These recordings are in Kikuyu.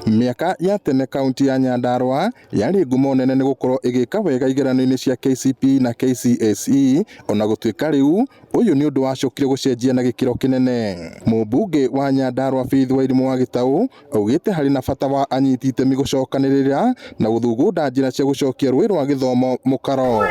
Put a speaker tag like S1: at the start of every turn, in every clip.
S1: Mĩaka ya tene kaunti ya Nyandarua yarĩ ngumo nene nĩ gũkorwo ĩgĩka wega igeranio-inĩ cia KCPE na KCSE ona gũtuĩka rĩu ũyũ nĩ ũndũ wacokire gũcenjia na gĩkĩro kĩnene. Mũmbunge wa Nyandarua Faith Wairimũ wa Gĩtaũ augĩte harĩ na bata wa anyiti itemi gũcokanĩrĩra na gũthugunda njĩra cia gũcokia rũĩ rwa gĩthomo mũkaro.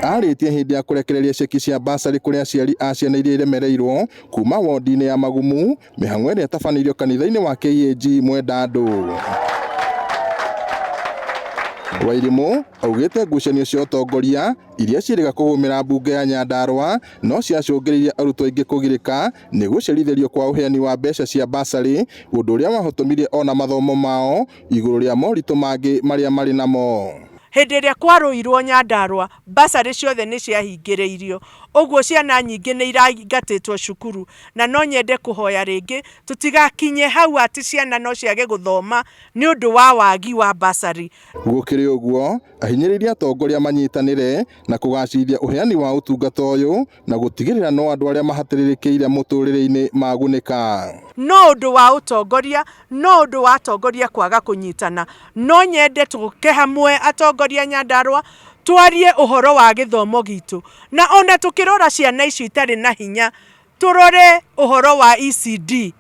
S1: Arĩtie hĩndĩ ya kũrekereria ceki cia basarĩ kũrĩ aciari a ciana iria iremereirwo kuma wondi-inĩ ya Magumu mĩhang'o ĩrĩa ĩtabanĩirio kanitha-inĩ wa KAG Mwendandũ. Wairimũ augĩte ngucanio cia ũtongoria iria ciĩrĩga kũgũmĩra mbunge ya Nyandarua no ciacũngĩrĩirie arutwo aingĩ kũgirĩka nĩ gũcerithĩrio kwa ũheani wa mbeca cia basarĩ ũndũ ũrĩa wahotomirie ona mathomo mao igũrũ rĩa moritũ mangĩ marĩa marĩ namo.
S2: Hĩndĩ ĩrĩa kwarũirwo Nyandarua, basarĩ ciothe nĩ ciahingĩrĩirio, ũguo ciana nyingĩ nĩ iraingatĩtwo cukuru, na no nyende kũhoya rĩngĩ tũtigakinye hau atĩ ciana no ciage gũthoma nĩ ũndũ wa wagi wa basarĩ.
S1: Gũkĩrĩ ũguo, ahinyĩrĩirie atongoria manyitanĩre na kũgacĩrithia ũheani wa ũtungata ũyũ na gũtigĩrĩra no andũ arĩa mahatĩrĩrĩkĩire mũtũrĩre-inĩ magunĩka.
S2: No ũndũ wa ũtongoria, no ũndũ wa atongoria kwaga kũnyitana. No nyende tũke hamwe atongoria Nyandarua twarie ũhoro wa gĩthomo gitũ, na ona tũkĩrora ciana icio itarĩ na hinya tũrore ũhoro wa ECD.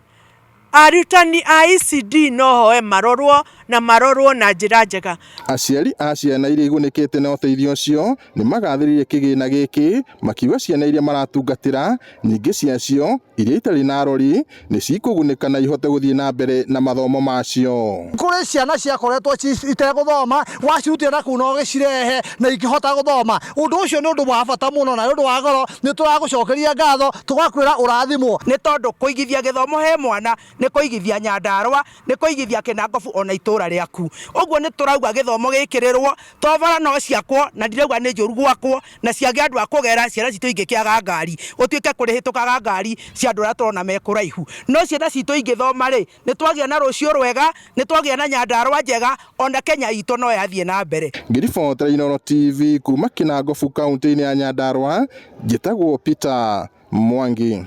S2: Arutani a ECD no hoe marorwo na marorwo na njĩra njega.
S1: Aciari a ciana iria igunĩkĩte na ũteithio ũcio nĩ magathĩrĩirie kĩgĩna gĩkĩ makiuga ciana iria maratungatĩra nyingĩ ciacio iria itarĩ na arori nĩ cikũgunĩka na ihote gũthiĩ na mbere na mathomo macio.
S3: Kũrĩ ciana ciakoretwo itegũthoma, wacirutire na kũu na ũgĩcirehe na ikĩhota gũthoma. Ũndũ ũcio nĩ ũndũ wa bata mũno na nĩ ũndũ wa goro, nĩ tũragũcokeria ngatho tũgakwĩra ũrathimwo.
S4: Nĩ tondũ kũigithia gĩthomo he mwana nĩ kũigithia Nyandarua, nĩ kũigithia Kĩnangobu ona itũra rĩaku. Ũguo nĩ tũrauga gĩthomo gĩkĩrĩrwo, to bara no ciakwo na ndirauga nĩ njũru gwakwo na ciage andũ a kũgera, ciana citũ ingĩkĩaga ngari, gũtuĩke kũrĩhĩtũkaga ngari cia andũ arĩa tũrona me kũraihu. No ciana citũ ingĩthoma rĩ, nĩ twagĩa na rũciũ rwega, nĩ twagĩa na Nyandarua njega, ona Kenya itũ no yathiĩ na mbere.
S1: Ngĩribotera Inooro TV kuma Kĩnangobu kaunti-inĩ ya Nyandarua, njĩtagwo Peter Mwangi.